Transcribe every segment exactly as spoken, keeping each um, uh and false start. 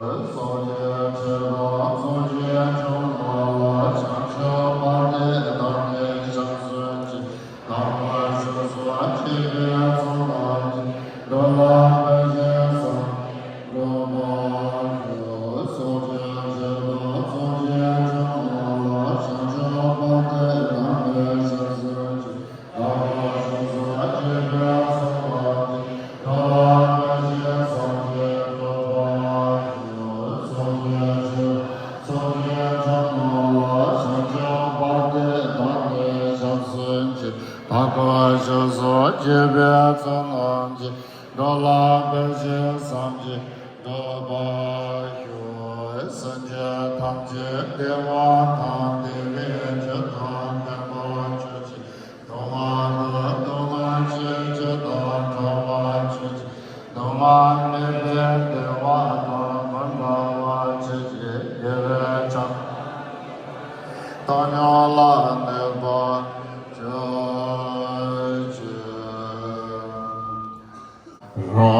སངས་རྒྱས་ཆོས་དང་སངས་རྒྱས་བྱུང་ལ་ལ། བྱང་ཆུབ་བར་དུ་བདག་ནི་ཞག་གསུམ་མཆི། དང་པོ་བཞུགས་སོ་བྱས་པའི་ཚོགས་རྣམས་ཀྱིས། འགྲོ་ལ་ཕན་ཕྱིར་སངས་རྒྱས་འགྲུབ་པར་ཤོག་སངས་རྒྱས་ཆོས་དང་སངས་རྒྱས་བྱུང་ལ་ལ། བྱང་ཆུབ་བར་དུ་བདག་ནི་ཞག་གསུམ་མཆི། དང་པོ་བཞུགས་སོ་བྱས་པའི་ཚོགས་རྣམས་ཀྱིས། འགྲོ་ལ་ཕན་ཕྱིར་སངས་རྒྱས་འགྲུབ་པར་ཤོག་སངས་རྒྱས་ཆོས་སངས་རྒྱས་བྱུང་ལ་ལ། བྱང་ཆུབ་བར་དུ་བདག་ནི་ཞག་གསུམ་མཆི། དང་པོ་བཞུགས་སོ་བྱས་པའི་ཚོགས་རྣམས་ཀྱིས། འགྲོ་ལ་ཕན་ཕྱིར་སངས་རྒྱས་འགྲུབ་པར་ཤོག་སེམས་ཅན་ཐམས་ཅད་བདེ་བ་དང་བདེ་བའི་རྒྱུ་དང་ལྡན་པར་གྱུར་ཅིག་སྡུག་བསྔལ་དང་སྡུག་བསྔལ་ཆེ་ཆུང་དང་བྲལ་བར་གྱུར་ཅིག་སྡུག་བསྔལ་མེད་པའི་བདེ་བ་དང་མི་འབྲལ་བར་གྱུར་ཅིག་དགེ་བའི་བྱ་བཏང་སྙོམས་ལ་གནས་པར་གྱུར་ཅིག་རང་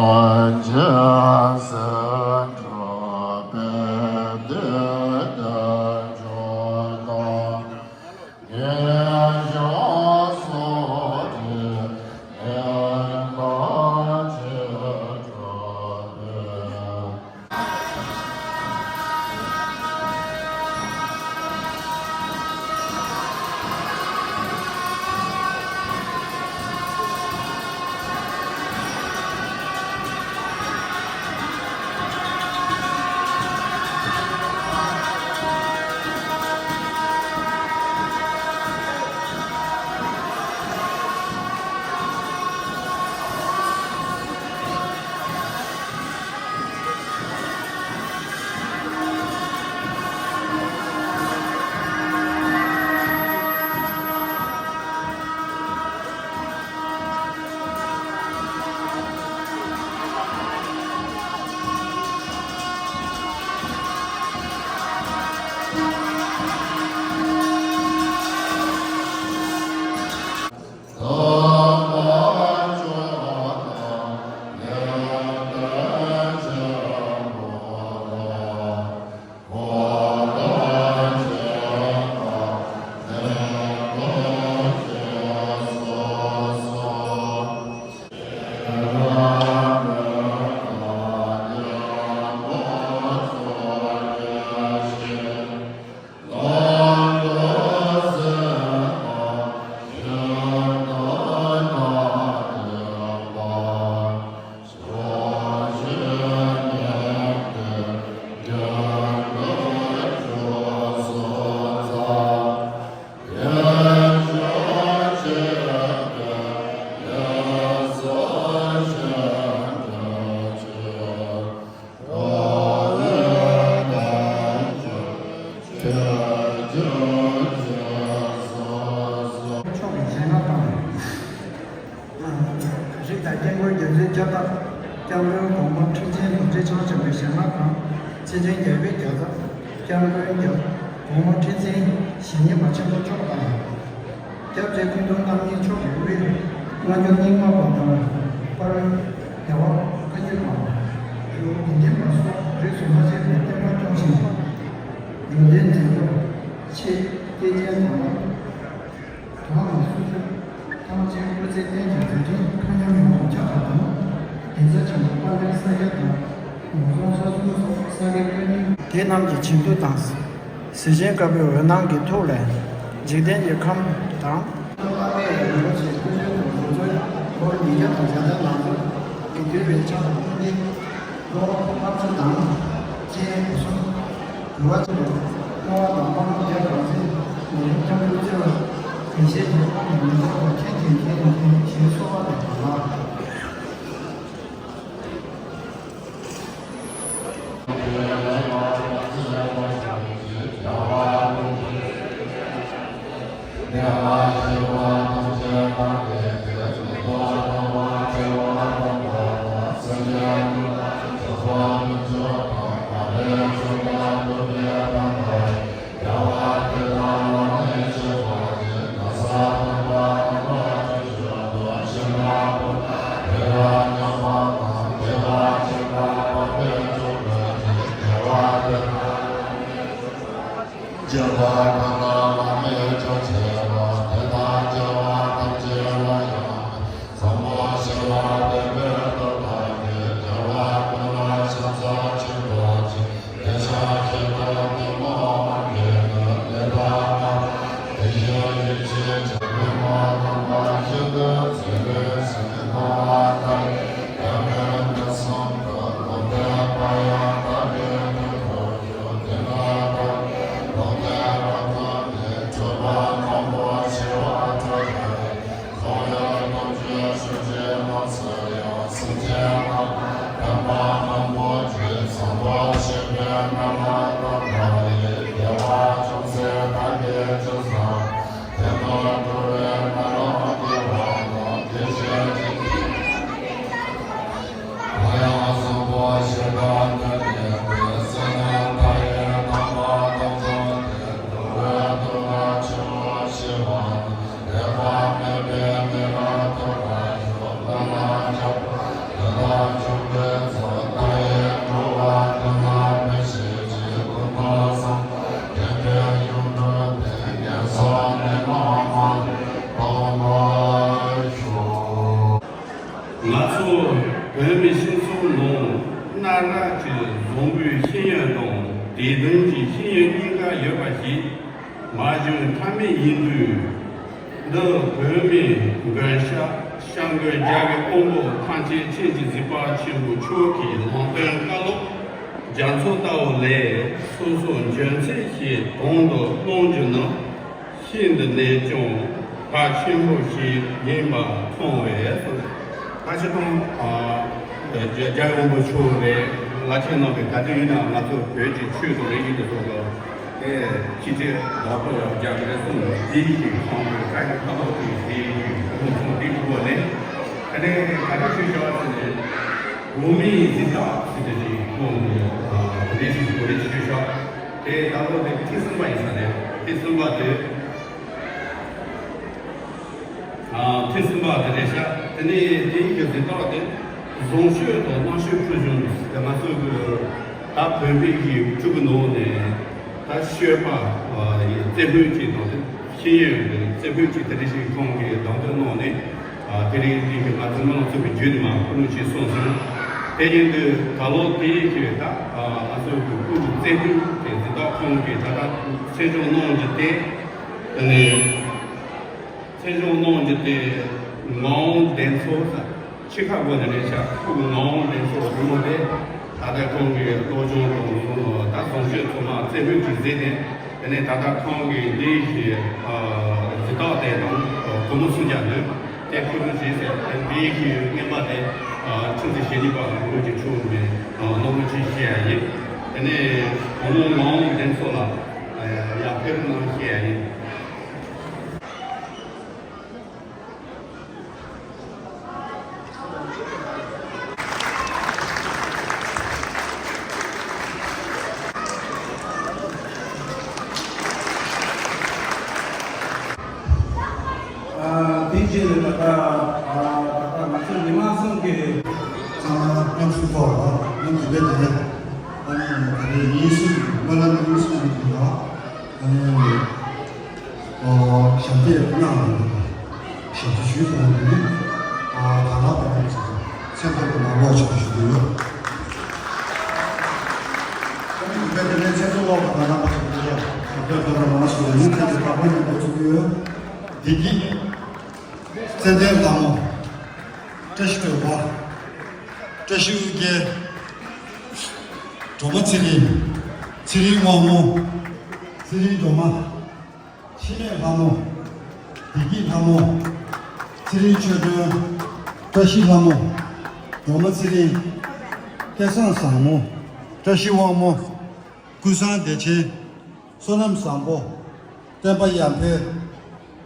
རྒྱལ་སྲིད་གྲུབ་པའི་བདེ་དོན་མཆོག་དང་། ཉེར་བཞག་སོགས་ཀྱི་ལེན་པ་ཆེ་དྲགས་པས། མཆོག་གི་ཞལ་སྔ་དང་། རིགས་དང་སྐྱེ་དངོས་རྒྱལ་མཚན་ཁྱབ་བདག་སྐྱབས་མགོན་གོང་མ་ཁྲི་ཆེན་རྡོ་རྗེ་འཆང་ཆེན་པོའི་ཞལ་སྔ་དང་། སེ་ཆེན་རྒྱལ་པོའི་རྒྱལ་ཚབ་སྐྱབས་མགོན་རྒྱལ་གོང་མ་ཁྲི་འཛིན་ཞི་མཉེས་པ་ཆེན་པོ་མཆོག་དང་། སྐྱབས་རྗེ་ཀུན་འདུས་རྣམ་གཉིས་མཆོག་གི་དབུས་སྔ་འགྱུར་རྙིང་མ་པ་དང་། དཔལ་རྡོ་རྗེ་བཀའ་བརྒྱུད་དང་། འཇུ་དགེ་ལྡན་པ་སོགས་རིས་སུ་མ་ཆད་པའི་བསྟན་པ་སྐྱོང་ཞིང་། འགྲོ་དོན་མཛད་སྐབས་ཆེས་སྐྱེས་ཆེན་དང་། དོན་ལ་སུ་ཚོད་ཐམས་ཅད་སྐུ་ཚེ་བརྟན་ཅིང་མཛད་འཕྲིན་མཁའ་མཉམ་ཡོང་བར་ཕྱག་བྱ་དང་། གདན་ས་ཆེན་པོ་དཔལ་ལྡན་ས་སྐྱ་དང་ངོ་ཚང་ས་གསུམ་སོགས་ས་དགེ་བཀའ་རྙིང་དེ་རྣམས་ཀྱི་བྱིན་མཐུ་དང་། གཟི་ཆེན་དཀར་པོའི་འོད་སྣང་གི་ཐུགས་ལས་འཇིག་རྟེན་གྱི་ཁམས་དང་། ལྷ་དམག་གི་རིན་པོ་ཆེ་སྐུ་མདུན་དུ་ལོ་ཚོད་ལོར་ཉིས་བརྒྱ་དང་བརྒྱ་ལ་སོགས་ཀྱི་འདུས་པའི་ཕྱག་ཏུ་ཕུལ་ཏེ། ལྷོ་ཁམས་གསུམ་དང་། སྤྱན་གསུམ། འགྲོ་བ་ཆེན་པོ། སྨྲ་བ་དང་སྨྲ་བ་བརྒྱ་རང་བཙན་ངོ་ཡོང་སྐྱབས་འགྲོ་བརྩེ་བ། དེ་བཞིན་དུ་ཁོང་གི་མི་ཚེ་ཐོག་མཁྱེན་ཅིང་མཁྱེན་ཡོང་མཁན་ཞེས་གསོལ་བ་དང་ལགས། སྐྱེ་བ་ཀུན་ལ་བླ་མེད་སྤྱོད་བྱེད་པ། དེ་དག་སྐྱེ་བ་ཐམས་ཅད་ལ་ཡང་། བཟང་པོ་ཞི་བ་དེ་སྦེ་ཐོབ་པ་ཉིད། སྐྱེ་བ་ཀུན་ལ་ཕྱག་འཚལ་མཆོད་པ་ཆེ། དེ་ཕྱག་བཞེས་པ་དེ་མ་འོངས་པའི་ནི། ལས་དང་མ་འོངས་པའི་ཡེ་ཤེས་ཀྱི། ཆོས་མ་དམ་པ་ཞིག་ཏུ་བརྩོན་པས་ཟིན་ཐོབ་པ་དང་། ཡང་དག་པའི་གསུང་གི་ལུང་བསྟན་པ་ཡང་དག་པའི་དོན་དུ་གྱུར། དེ་ལ་བདག་གིས་ལུང་བསྟན་པ་དང་ནི། སྤྲོས་པ་མང་པོ་ཞི་བར་སྤྲོས་ཏེ། འཁོར་བའི་སྟོབས་བཅུ་ཤུགས་ཀྱིས་མ་ཚུགས་ཡང་། སེམས་ཅན་རྣམས་ལ་བསྟན་པ་མང་པོ་བགྱིས། བཟང་པོ་ཞི་བའི་རྣམ་པར་དག་པ་ཡི། རྒྱལ་བ་ཅུང་ཟད་བདག་གིས་ཅི་བསམ། དེ་དག་འགྲོ་བའི་སྨོན་ལམ་བགྱི་བ་དང་། དེ་བཞིན་གཤེགས་པ་ཡང་བཟང་པོ་ཞེས་བྱ་བ་ནི། བསོད་ནམས་མཐའ་ཡས་བསྟན་པ་དང་མཚུངས་ཏེ། འགྲོ་བའི་དོན་ལ་ཆེས་ཆེ་བ་ནི། འབྲལ་བ་མེད་པའི་མི་ལ་ཐོབ་པར་ཤོག། བླ་ན་མཆོག་ཏུ་བསྟན་པ་འཇུག་པའི་ཚུལ། མཐའ་ཡས་འགྲོ་བ་ཀུན་ལ་ཕན་བྱེད་ཅིང་། ཀུན་ཏུ་བཟང་པོ་དགེ་འདུན་གཞུང་དུ་བསྟེན། ངན་སོང་གནས་ལ་མ་ལུས་ཐོབ་པར་ཤོག། ང་ཚོ་བོད་མི་སྤྱི་ཚོགས་ནང་གནའ་རབས་ཀྱི་བཟང་པོའི་ཤེས་ཡོན་དང་དད་འདུན་གྱི་ཤེས་ཡོན་གཉིས་ཀ་ཡོད་པ་ཞིག་མ་བྱུང་ཐབས་མེད་ཡིན་དུས། འདི་བོད་མིའི་མགོན་སྐྱབས་སྐྱབས་མགོན་རྒྱལ་བའི་དབང་པོ་ཐམས་ཅད་མཁྱེན་ཅིང་གཟིགས་པ་ཆེན་པོ་མཆོག་གི་ལམ་སྟོན་བཀའ་སློབ་རྒྱ་མཚོ་ལྟ་བུ་ལས་སོ་སོ་འཇོན་ཚད་ཀྱིས་དོན་དུ་གནང་རྒྱུ་ནི། ཤིན་ཏུ་ནས་ཀྱང་ཕར་ཆེན་པོ་ཞིག་ཡིན་པ་མཐོང་བས་སོ། ད་སྤྱིར་བཏང་ཨ་རྒྱལ་རྒྱལ་བའི་དབང་པོ་མཆོག་རེད། བླ་ཆེན་རྣམ་པས་ག་དུས་ཡིན་ནའང་ང་ཚོ་བོད་ཀྱི་ཆོས་དང་རིག་གཞུང་དེ་ཚོ་ལ་ཨེ་ཅི་སྟེ་བདག་པོ་ཡང་རྒྱག་གི་རེད་གསུངས་ནས། དེའི་ཞིག་མཐོང་བས་ད་ཡང་ཁ་ལོག་དེའི་དེའི་ཞིག་ཁོང་ཚོ་དེ་དགོས་ནས། ད་ནས་ག་དུས་ཆོས་བྱ་བ་ཟེར་ནས་གོང་མའི་གཟེངས་རྟགས་ཟེར་དེ་ཞིག་ཁོང་ནས་ཨ་གོ་རེ་ཞིག་གོ་རེ་ཞིག་ཆོས་བྱ། དེ་ད་ལོ་དེ་ཐེངས་གསུམ་པ་ཡིན་ས་རེད། ཐེངས་གསུམ་པ་དེ། ཨ་ཐེངས་གསུམ་པ་དེ་རེད་ཤག། དེ་ནས་དེའི་གི་གཟེངས་རྟགས་དེ་བཟང་སྤྱོད་དང་རྣམ་དཔྱོད་ཕུལ་བྱུང་དེ་ང་ཚོ་གི་ད་བོད་པའི་གི་ཕྲུ་གུ་ནང་ནས་ད་སྤྱོད་པ་ཨ་ཡི་རྩེ་ཕུད་ཅིག་དང་དེ་ཤེས་ཡོན་གི་རྩེ་ཕུད་ཅིག་དེ་འདྲ་ཞིག་ཁོང་གིས་བདམས་ཐོན་གནང་ནས། ཨ་དེ་རིང་འདི་གི་ང་ཚོ་སྨོན་ལམ་ཚོགས་པའི་བརྒྱུད་ནས་མར་སྐུ་ལུས་ཤིག་གསུངས་སོང་། དེ་ཡིན་དུས་ད་ལོ་དེའི་གི་ད་ཨ་ང་ཚོ་གི་སྐུ་གི་རྩེ་ཕུད་དེ་འདི་དག་ཁོང་གིས་ད་ལྟ་ཆེད་སྦྱོང་གནང་རྒྱུ་དེ། དེ་ནས་ཆེད་སྦྱོང་གནང་རྒྱུ་དེ་ངག་དབང་ལྡན་ཚོགས་ས་ཕྱི་ཁ་སྒོ་ནས་རེད་ཤག། ཁོང་གི་ངག་དབང་ལྡན་ཚོགས་བུ་མོ་དེ་ད་ལྟ་ཁོང་གི་སློབ་སྦྱོང་དང་ད་བཟང་སྤྱོད་ཚང་མ་རྩེ་ཕུད་ཀྱི་མཛད་དེ། དེ་ནས་ད་ལྟ་ཁོང་གིས་འདིའི་གི་ཨ་གཟེངས་རྟགས་དེ་དང་སྒོར་མོ་སུམ་བརྒྱ་ནི་དེ་ཕུལ་རྒྱུ་བྱས་ཟེར། དེ་འདིའི་གི་རྔན་པ་དེ་ཨ་ཆུ་ཚོད་ཞེ་གཉིས་པ་ལ་ངོས་ཀྱི་ཆུ་ནས་ཨ་སློབ་ཕྲུག་ཅིག་བཤད་ཡ་ཡིན། དེ་ནས་བུ་མོ་ངག་དབང་ལྡན་ཚོགས་ལ་ཡར་ཕེབས་གནང་བཤད་ཡ་ཡིན། ཨ་དེའི་རྗེས་ལ་ད་ལྟ་ཨ་ད་ལྟ་ང་ཚོ་མི་མང་གསུམ་གྱིས་ཚང་མ་མཉམ་ཞུགས་ཐོག་ལ་མཉམ་དུ་སྦས་ཏེ། ཨ་ནི་ད་ལྟའི་ཉིན་གསུམ་གྱི་སྨོན་ལམ་ཉིན་གསུམ་གྱི་ནང་ཨ་ནི། ཨོ་ཞབས་བརྟན་གནང་བའི་ཞབས་ཕྱི་ཞུས་གཏོང་བའི་ཨོ་ད་ལྟ་བར་དུ་མཚན་ཐོ་གི་ནང་ལོག་ཆེད་དུ་ཞུ་གི་ཡོད། ཨ་ནི་དེ་ནས་མཚན་ཐོ་ལོག་པ་ད་ལྟ་བར་དུ་ཞུ་གི་ཡོད། ཞབས་བརྟན་ཐོག་ནས་མ་ཞུ་བ་ཡིན། མཚན་ཐོ་བདག་པོ་ཡིན་པ་ཚུགས་ཀྱི་ཡོད། བདེ་སྐྱིད། ཙན་དན་ལྷ་མོ། བཀྲ་ཤིས་སྒྲོལ་མ། བཀྲ་ཤིས་དབུ་རྒྱན། སྒྲོལ་མ་ཚེ་རིང་། ཚེ་རིང་དབང་མོ། ཚེ་རིང་སྒྲོལ་མ། འཆི་མེད་ལྷ་མོ། བདེ་སྐྱིད་ལྷ་མོ། ཚེ་རིང་ཆོས་སྒྲོན། བཀྲ་ཤིས་ལྷ་མོ། སྒྲོལ་མ་ཚེ་རིང་། སྐལ་བཟང་བཟང་མོ། བཀྲ་ཤིས་དབང་མོ། ཀུན་བཟང་བདེ་ཆེན། བསོད་ནམས་བཟང་པོ། བསྟན་པ་ཡར་འཕེལ།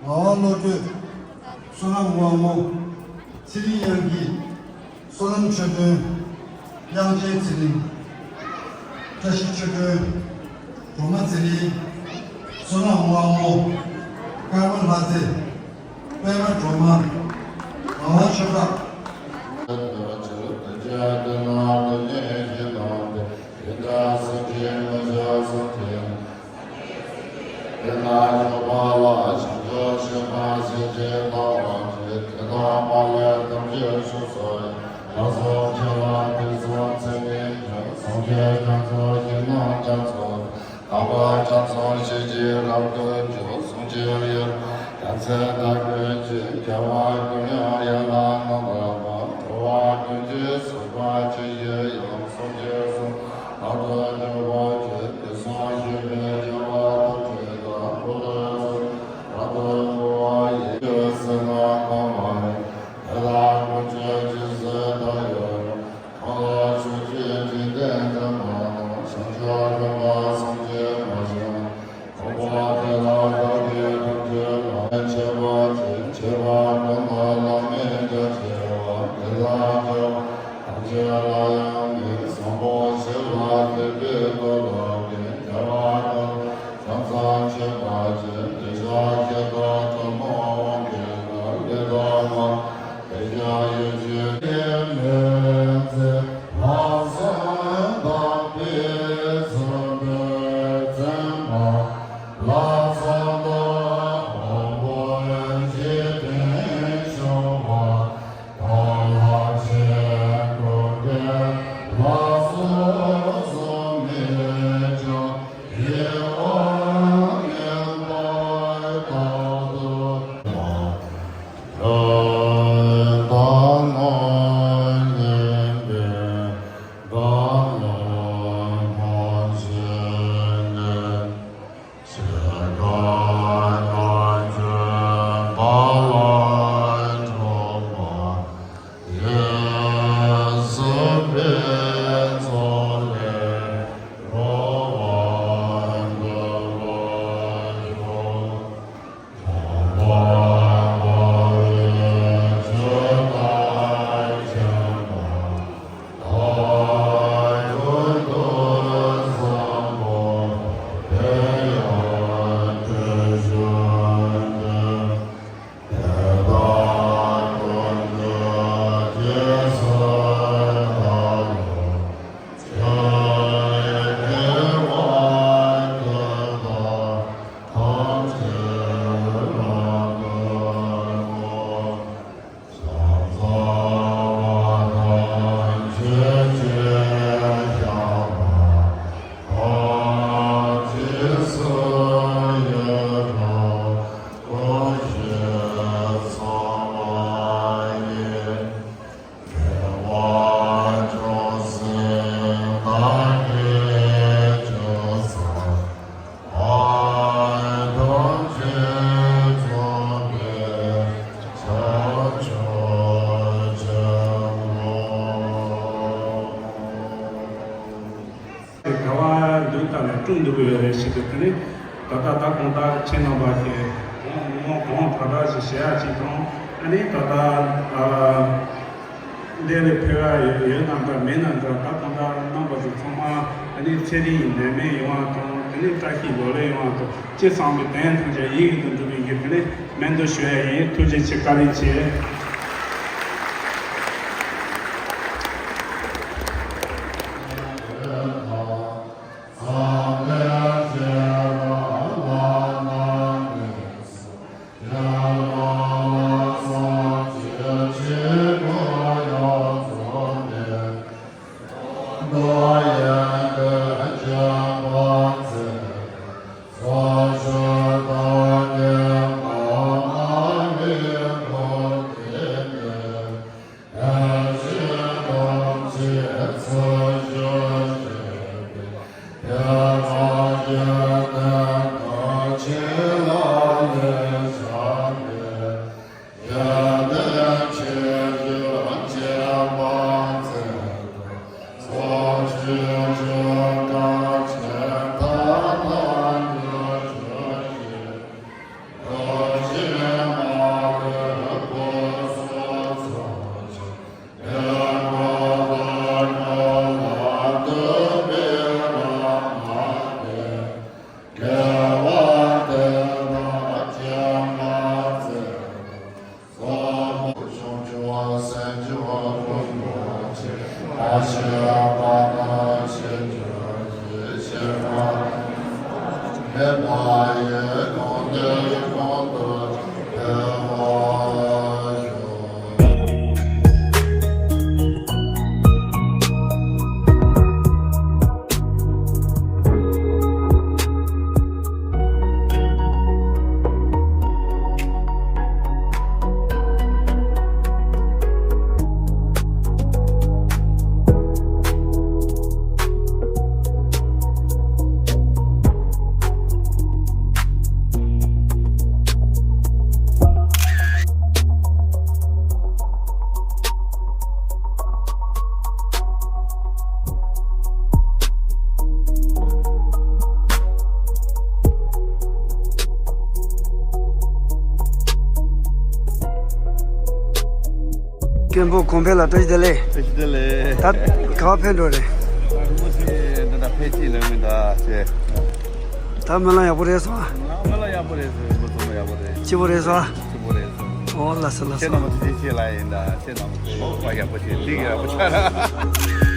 ངག་དབང་བློ་གྲོས། བསོད་ནམས་དབང་མོ། ཚེ་རིང་དབྱངས་སྐྱིད། བསོད་ནམས་ཆོས་སྒྲོན། དབྱངས་ཅན་ཚེ་རིང་། བཀྲ་ཤིས་ཆོས་སྒྲོན། སྒྲོལ་མ་ཚེ་རིང་། བསོད་ནམས་དབང་མོ། ཀརྨ་ལྷ་རྩེ། པད་མ་སྒྲོལ་མ། ངག་དབང་ཆོས་གྲགས། དེ་འདྲ་སེམས་ཅན་མ་བྱ་སེམས་ཅན། རྣམས་རྒྱ་མཚོ། ལྷག་པར་རྒྱ་མཚོ་ཞེས་བྱའི་རབ་ཏུ་བྱུང་། གསུང་ཆོས་ཡོན་རྒྱ་མཚན་དག་ཀུན་གྱི། རྒྱལ་བ་ཀུན་དབྱངས་ཡན་ལག་རྣམ་རྒྱལ་བ། འགྲོ་བ་ཀུན་གྱི་སྲིད་པ་ཆེ་ཞིང་ཡང་། གསུང་གཅིག་གསུང་རབ་ཏུ་གྱུར་པ་ཆེ། དེ་གསུང་ཞུས་པས་རྒྱལ་བ་ཐམས་ཅད་དང་། འཁོར་ལོ་རབ་ཏུ་བསྐོར་བ་ཡི། ཆོས་སྲིད་ལ་གང་བ་ཡི། དེ་དག་ཀུན་གྱི་རྗེས་སུ་བདག་སློབ་ཅིང་། གང་ལ་ཕྱོགས་བཅུའི་འཇིག་རྟེན་དུ་མ་ལོག། བྱང་ཕྱོགས་སྟོན་པ་སངས་རྒྱས་མ་བྱོན། གོམ་པ་དེ་ལ་བདག་གིས་ཐུགས་རྗེ་ལ། ཆེ་བ་ཆེ། ཆེ་བ་ཀུན་ལ་བླ་མེད་རྒྱ་ཆེ་བ། དེ་ལ་སྐྱེ་བོ་ཐམས་ཅད་ལ་ཡང་མིན། བཟང་པོ་ཞིང་ལ་དད་པས་བསྟོད་པ་ཀུན། རྒྱལ་བ་ཀུན་ལ་ཕྱག་འཚལ་མཆོད་པ་ཆེ། དེ་ཕྱིར་བསྐྱེད་དང་ཐུན་མོང་དབང་གིས་བསྔགས། ལས་དང་སྨྲ་བརྗོད་ཡིད་ཀྱི་ཡིད་མི་བརྫི། ལྷག་བསམ་དག་པས་བརྩོན་པས་བརྩོན་པ། ལ་སོགས་དང་དབང་པོ་འཇིག་རྟེན་སྐྱོང་བ། དང་ལྷ་ཆེན་ཀུན་དགའ་ལ་སོགས་གསུམ་མི་འབྱུང་། ཡིད་འོང་ངེས་པར་རྟག་ཏུ་བསྔགས། ལུས་དང་ངག་གཉིས་པའི་དགའ་སྣང་ཐམས་ཅད་ནི། ཆོས་སྐུ་ཉིད་ཀྱི་དཔལ་ལ་འགྲོ་བ་ཡི། སྲིད་པའི་མཚོ་ལས་སྒྲོལ་བར་འདོད་པར་ཤོག། དགའ་བ་འདུག་ད་ལས་སྤྲོ་འདུག་ཡོད་རེད་ཞེས་པའི་དེ་ནི་ད་ལྟ་ད་གང་ལྟར་ཁྱེད་རྣམ་པ་གི་ངོ་གང་དྲག་དྲག་ཞིག་བྱེད་ཡ་ཅིག་དང་། ཨ་ནི་ད་ལྟ་ཨ་འདས་པའི་ཕེབས་ཡ་ཡོད་ན་འདྲ་མེད་ན་འདྲ། ད་གང་ལྟར་རྣམ་པ་ཚོ་ཚང་མ་ཨ་ནི་ཚེ་རིང་ནད་མེད་ཡོང་བ་དང་། དེ་ནི་བཀྲ་ཤིས་ལོ་ལེགས་ཡོང་བ་དང་། ཅི་བསམ་པའི་དོན་ཐམས་ཅད་ཡིད་ཀྱི་དུ་འགྲུབ་པའི་གི་དེ་ནི་སྨོན་འདུན་ཞུ་ཡ་ཡིན། ཐུགས་རྗེ་ཆེ། བཀའ་དྲིན་ཆེ། མགོན་པོ་གོང་འཕེལ་ལགས་བཀྲ་ཤིས་བདེ་ལེགས། བཀྲ་ཤིས་བདེ་ལེགས། ད་ག་པར་ཕེབས་འགྲོ་རེད། ད་རུ་མོ་ཚེ་འདི་ད་ཕེབས་ཅིག་ལོན་མི་ད་ཆེ། ད་སྨོན་ལམ་ཡག་པོ་རེད་སོང་ཨ། སྨོན་ལམ་ཡག་པོ་རེད་ཟེར་མགོ་རྩོམ་ཡག་པོ་རེད། སྐྱིད་པོ་རེད་སོང་ཨ། སྐྱིད་པོ་རེད་སོང་། ཨོ་ལགས་སོ་ལགས་སོ། ཁྱེད་རྣམ་པ་ཐུགས་རྗེ་ཆེ་ལ་ཡིན་ད་ཁྱེད་རྣམ་པ་ཚོ་ཡག་པོ་བྱེད་འགྲིག་ཡག་པོ་ཆགས་ར།